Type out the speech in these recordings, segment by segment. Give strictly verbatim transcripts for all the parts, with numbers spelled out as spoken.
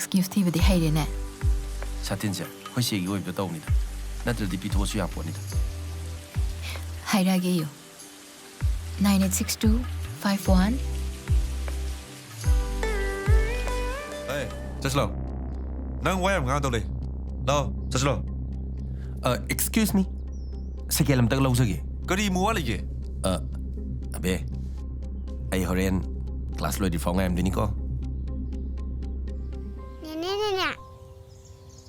Excuse ꯊꯤꯕꯗꯤ ꯍꯩꯔꯦꯅꯦ꯫ ꯁꯥꯇꯤꯟꯁꯦ ꯑꯩꯈꯣꯏ ꯆꯦꯒꯤ ꯑꯣꯏꯕꯗ ꯇꯧꯅꯤꯗ, ꯅꯠꯇ꯭ꯔꯗꯤ ꯄꯤꯊꯣꯛꯑꯁꯨ ꯌꯥꯄꯣꯠꯅꯤꯗ꯫ ꯍꯥꯏꯔꯛꯑꯒꯦ ꯌꯨ꯫ Nine eight six two five one. ꯑꯦ, ꯆꯠꯁꯤꯂꯥꯎ꯫ ꯅꯪ ꯋꯥ ꯌꯥꯝ ꯉꯥꯡꯗꯧ ꯂꯩ꯫ ꯂꯥꯎ, ꯆꯠꯁꯤꯂꯥꯎ꯫ ꯑꯦꯛꯁꯀ꯭ꯌꯨꯁ ꯃꯤ, ꯁꯦꯀꯦꯟ ꯑꯝꯇꯪ ꯂꯧꯖꯒꯦ꯫ ꯀꯔꯤ ꯑꯃꯨꯛ ꯋꯥꯠꯂꯤꯒꯦ? ꯑ, ꯑꯕꯦ, ꯑꯩ ꯍꯣꯔꯦꯟ ꯀ꯭ꯂꯥꯁ ꯂꯣꯏꯗ꯭ꯔꯤ ꯐꯥꯎ ꯉꯥꯏꯔꯝꯗꯣꯏꯅꯤꯀꯣ꯫ ꯅꯦꯅꯦ, ꯅꯦꯅꯦ,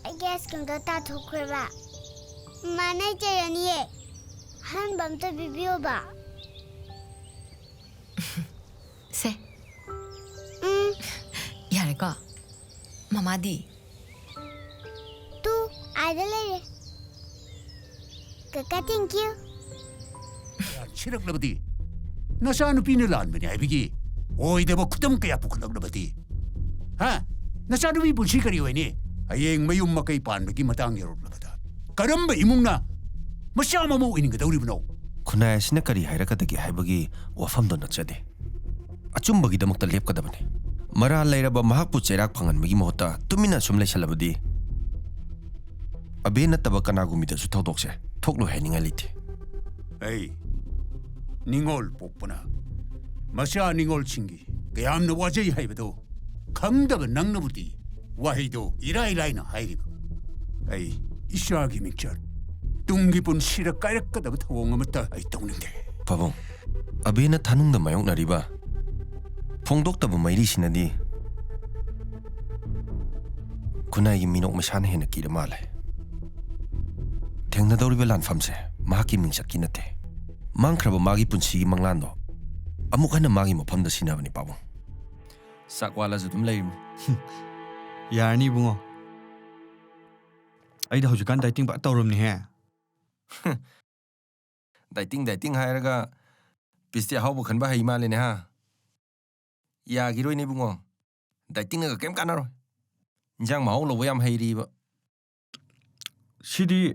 ꯑꯩꯒꯤ ꯑꯥꯏꯁ ꯀ꯭ꯔꯤꯝꯗꯣ ꯇꯥꯊꯣꯛꯈ꯭ꯔꯦꯕ꯫ ꯃꯃꯥꯅ ꯑꯩ ꯆꯩꯔꯅꯤꯌꯦ꯫ ꯑꯍꯟꯕ ꯑꯝꯇ ꯄꯤꯕꯤꯌꯣꯕ꯫ ꯁꯦ꯫ ꯎꯝ꯫ ꯌꯥꯔꯦꯀꯣ? ꯃꯃꯥꯗꯤ? ꯇꯨ, ꯑꯥꯗ ꯂꯩꯔꯦ꯫ ꯀꯀꯥ, thank you꯫ ꯁꯤꯔꯛꯂꯕꯗꯤ? ꯅꯆꯥꯅꯨꯄꯤꯅ ꯂꯥꯟꯕꯅꯤ ꯍꯥꯏꯕꯒꯤ ꯑꯣꯏꯗꯕ ꯈꯨꯗꯝ ꯀꯌꯥ ꯄꯨꯈꯠꯂꯛꯂꯕꯗꯤ? ꯍꯥ? ꯅꯆꯥꯅꯨꯄꯤ ꯄꯨꯟꯁꯤ ꯀꯔꯤ ꯑꯣꯏꯅꯤ? ꯍꯌꯦꯡ ꯃꯌꯨꯝ ꯃꯀꯩ ꯄꯥꯟꯕꯒꯤ ꯃꯇꯥꯡ ꯌꯧꯔꯛꯂꯕꯗ ꯀꯔꯝꯕ ꯏꯃꯨꯡꯅ ꯃꯆꯥ ꯃꯃꯧ ꯑꯣꯏꯅꯤꯡꯒꯗꯧꯔꯤꯕꯅꯣ? ꯈꯨꯟꯅꯥꯏ ꯑꯁꯤꯅ ꯀꯔꯤ ꯍꯥꯏꯔꯛꯀꯗꯒꯦ ꯍꯥꯏꯕꯒꯤ ꯋꯥꯐꯝꯗꯣ ꯅꯠꯆꯗꯦ꯫ ꯑꯆꯨꯝꯕꯒꯤꯗꯃꯛꯇ ꯂꯦꯞꯀꯗꯕꯅꯤ꯫ ꯃꯔꯥꯜ ꯂꯩꯔꯕ ꯃꯍꯥꯛꯄꯨ ꯆꯩꯔꯥꯛ ꯐꯪꯍꯟꯕꯒꯤ ꯃꯍꯨꯠꯇ ꯇꯨꯃꯤꯟꯅ ꯁꯨꯝ ꯂꯩꯁꯜꯂꯕꯗꯤ ꯑꯕꯦ ꯅꯠꯇꯕ ꯀꯅꯥꯒꯨꯝꯕꯤꯗꯁꯨ ꯊꯧꯗꯣꯛꯁꯦ ꯊꯣꯛꯂꯣꯏ ꯍꯥꯏꯅꯤꯡꯉꯥꯏ ꯂꯩꯇꯦ꯫ ꯑꯩ ꯅꯤꯡꯉꯣꯜ ꯄꯣꯛꯄꯅ ꯃꯆꯥ ꯅꯤꯡꯉꯣꯜꯁꯤꯡꯒꯤ ꯀꯌꯥꯝꯅ ꯋꯥꯖꯩ ꯍꯥꯏꯕꯗꯣ ꯈꯪꯗꯕ ꯅꯪꯅꯕꯨꯗꯤ ꯋꯥꯍꯩꯗꯣ ꯏꯔꯥꯏ ꯂꯥꯏꯅ ꯍꯥꯏꯔꯤꯕ꯫ ꯑꯩ ꯏꯆꯥꯒꯤ ꯃꯤꯡꯆꯠ, ꯇꯨꯡꯒꯤ ꯄꯨꯟꯁꯤꯗ ꯀꯥꯏꯔꯛꯀꯗꯕ ꯊꯧꯑꯣꯡ ꯑꯃꯠꯇ ꯑꯩ ꯇꯧꯅꯤꯡꯗꯦ꯫ ꯄꯥꯕꯨꯡ, ꯑꯕꯦꯅ ꯊꯥꯅꯨꯡꯗ ꯃꯥꯌꯣꯛꯅꯔꯤꯕ ꯐꯣꯡꯗꯣꯛꯇꯕ ꯃꯩꯔꯤꯁꯤꯅꯗꯤ ꯈꯨꯟꯅꯥꯏꯒꯤ ꯃꯤꯅꯣꯛ ꯃꯩꯁꯥꯅ ꯍꯦꯟꯅ ꯀꯤꯔ ꯃꯥꯜꯂꯦ꯫ ꯊꯦꯡꯅꯗꯧꯔꯤꯕ ꯂꯥꯟꯐꯝꯁꯦ ꯃꯍꯥꯛꯀꯤ ꯃꯤꯡꯆꯠꯀꯤ ꯅꯠꯇꯦ꯫ ꯃꯥꯡꯈ꯭ꯔꯕ ꯃꯥꯒꯤ ꯄꯨꯟꯁꯤꯒꯤ ꯃꯪꯂꯥꯟꯗꯣ ꯑꯃꯨꯛ ꯍꯟꯅ ꯃꯥꯒꯤ ꯃꯐꯝꯗ ꯁꯤꯟꯅꯕꯅꯤ, ꯄꯥꯕꯨꯡ꯫ ꯆꯥꯛ ꯋꯥꯠꯂꯁꯨ ꯑꯗꯨꯝ ꯂꯩꯔꯤꯕꯅꯤ꯫ ꯌꯥꯔꯅꯤ ꯏꯕꯨꯡꯉꯣ꯫ ꯑꯩꯗꯤ ꯍꯧꯖꯤꯛꯀꯥꯟ ꯗꯥꯏꯇꯤꯡ ꯐꯖ ꯇꯧꯔꯕꯅꯤꯍꯦ꯫ ꯗꯥꯏꯇꯤꯡ, ꯗꯥꯏꯇꯤꯡ ꯍꯥꯏꯔꯒ ꯄꯤꯁꯇꯤ ꯑꯍꯥꯎꯕ ꯈꯟꯕ ꯍꯩ ꯃꯥꯜꯂꯦꯅꯦ, ꯍꯥ? ꯌꯥꯈꯤꯔꯣꯏꯅꯦ ꯏꯕꯨꯡꯉꯣ꯫ ꯗꯥꯏꯇꯤꯡꯅꯒ ꯀꯩꯝ ꯀꯥꯟꯅꯔꯣꯏ꯫ ꯏꯟꯖꯥꯡ ꯃꯍꯥꯎ ꯂꯧꯕ ꯌꯥꯝ ꯍꯩꯔꯤꯕ꯫ ꯁꯤꯗꯤ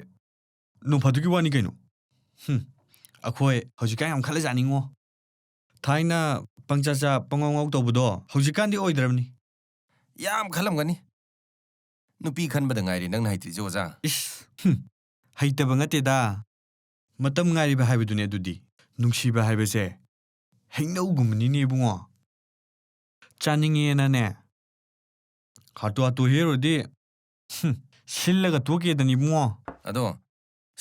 ꯅꯣꯡ ꯐꯥꯗꯣꯛꯀꯤ ꯋꯥꯅꯤ ꯀꯩꯅꯣ꯫ ꯍꯨꯝ, ꯑꯩꯈꯣꯏ ꯍꯧꯖꯤꯛꯀꯥꯟ ꯌꯥꯝ ꯈꯜꯂꯖꯥꯠꯅꯤꯉꯣ꯫ ꯊꯥꯏꯅ ꯄꯪꯆꯥ ꯆꯥ ꯄꯪꯉꯥꯎ ꯉꯥꯎ ꯇꯧꯕꯗꯣ ꯍꯧꯖꯤꯛꯀꯥꯟꯗꯤ ꯑꯣꯏꯗ꯭ꯔꯕꯅꯤ꯫ ꯌꯥꯝ ꯈꯜꯂꯝꯒꯅꯤ꯫ ꯅꯨꯄꯤ ꯈꯟꯕꯗ ꯉꯥꯏꯔꯦ ꯅꯪꯅ ꯍꯩꯇ꯭ꯔꯤꯁꯦ, ꯑꯣꯖꯥ꯫ ꯏꯁ, ꯍꯨꯝ, ꯍꯩꯇꯕ ꯅꯠꯇꯦꯗ꯫ ꯃꯇꯝ ꯉꯥꯏꯔꯤꯕ ꯍꯥꯏꯕꯗꯨꯅꯦ ꯑꯗꯨꯗꯤ꯫ ꯅꯨꯡꯁꯤꯕ ꯍꯥꯏꯕꯁꯦ ꯍꯩꯅꯧꯒꯨꯝꯕꯅꯤꯅꯦ ꯏꯕꯨꯡꯉꯣ꯫ ꯆꯥꯅꯤꯡꯉꯦꯅꯅꯦ ꯍꯥꯇꯨ ꯍꯥꯇꯨ ꯍꯦꯛꯎꯔꯗꯤ, ꯍꯨꯝ, ꯁꯤꯜꯂꯒ ꯇꯣꯛꯀꯦꯗꯅꯤ ꯏꯕꯨꯡꯉꯣ꯫ ꯑꯗꯣ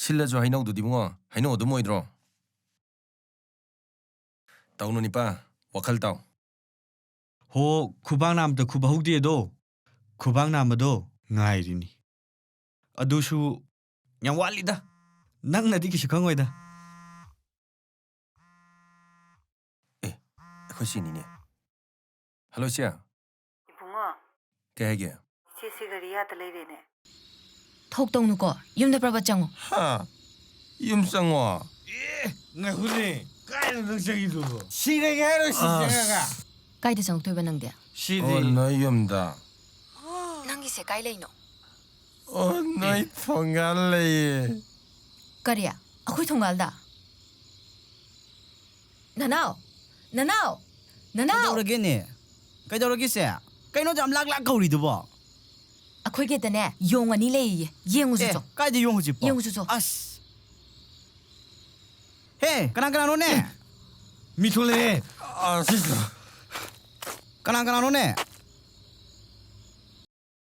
ꯁꯤꯜꯂꯁꯨ ꯍꯩꯅꯧꯗꯨꯗꯤ ꯏꯕꯨꯡꯉꯣ, ꯍꯩꯅꯧ ꯑꯗꯨꯝ ꯑꯣꯏꯗ꯭ꯔꯣ? ꯇꯧꯅꯨ ꯅꯤꯄꯥ, ꯋꯥꯈꯜ ꯇꯥꯎ꯫ ꯍꯣ, ꯈꯨꯕꯥꯛ ꯅꯥꯝꯇ ꯈꯨꯕ ꯍꯧꯗꯦꯗꯣ꯫ ꯈꯨꯕꯥꯛ ꯅꯥꯝꯕꯗꯣ ꯉꯥꯏꯔꯤꯅꯤ꯫ ꯑꯗꯨꯁꯨ ꯌꯥꯝ ꯋꯥꯠꯂꯤꯗ꯫ ꯅꯪꯅꯗꯤ ꯀꯩꯁꯨ ꯈꯪꯉꯣꯏꯗ꯫ ꯑꯦ, ꯑꯩꯈꯣꯏ ꯆꯦꯅꯤꯅꯦ꯫ ꯍꯜꯂꯣ, ꯏꯆꯦ꯫ ꯏꯕꯨꯡꯉꯣ, ꯀꯩ ꯍꯥꯏꯒꯦ? ꯏꯆꯦꯁꯤ ꯒꯥꯔꯤ ꯌꯥꯗ ꯂꯩꯔꯦꯅꯦ꯫ ꯊꯣꯛ ꯇꯧꯅꯨꯀꯣ, ꯌꯨꯝꯗ ꯄ꯭ꯔꯕꯠ ꯆꯪꯉꯣ꯫ ꯍꯥ? ꯌꯨꯝ ꯆꯪꯉꯣ? ꯉꯥꯏꯈꯣꯅꯦ, ꯀꯥꯏꯗ ꯅꯪ ꯆꯪꯉꯤꯗꯨꯕꯣ? ꯁꯤꯔꯒꯦ ꯍꯥꯏꯔꯣ ꯁꯤ ꯆꯪꯉꯒ? ꯀꯥꯏꯗ ꯆꯪꯉꯛꯇꯣꯏꯕ ꯅꯪꯗꯤ? ꯑꯣ, ꯁꯤꯗꯤ ꯅꯣꯏ ꯌꯨꯝꯗ꯫ ꯅꯪꯒꯤꯁꯦ ꯀꯥꯏ ꯂꯩꯅꯣ? ꯑꯣ, ꯅꯣꯏ ꯊꯣꯡꯒꯥꯜ ꯂꯩꯌꯦ꯫ ꯀꯔꯤ? ꯑꯩꯈꯣꯏ ꯊꯣꯡꯒꯥꯜꯗ? ꯅꯅꯥꯎ, ꯅꯅꯥꯎ, ꯅꯅꯥꯎ! ꯀꯩꯗꯧꯔꯒꯦꯅꯦ? ꯀꯩꯗꯧꯔꯒꯦ ꯁꯦ? ꯀꯩꯅꯣ ꯌꯥꯝ ꯂꯥꯛ ꯂꯥꯛ ꯀꯧꯔꯤꯗꯨꯕꯣ? ꯑꯩꯈꯣꯏꯒꯤꯗꯅꯦ ꯌꯣꯡ ꯑꯅꯤ ꯂꯩꯌꯦ, ꯌꯦꯡꯉꯨꯁꯤ ꯑꯦ, ꯆꯣ꯫ ꯀꯥꯏꯗ ꯌꯣꯡ ꯍꯧꯖꯤꯛꯄꯣ? ꯌꯦꯡꯉꯨꯁꯤ ꯆꯣ꯫ ꯑꯁ꯫ ꯍꯦ, ꯀꯅꯥ ꯀꯅꯥꯅꯣꯅꯦ? ꯃꯤ ꯊꯣꯛꯂꯛꯑꯦ꯫ ꯀꯅꯥ ꯀꯅꯥꯅꯣꯅꯦ?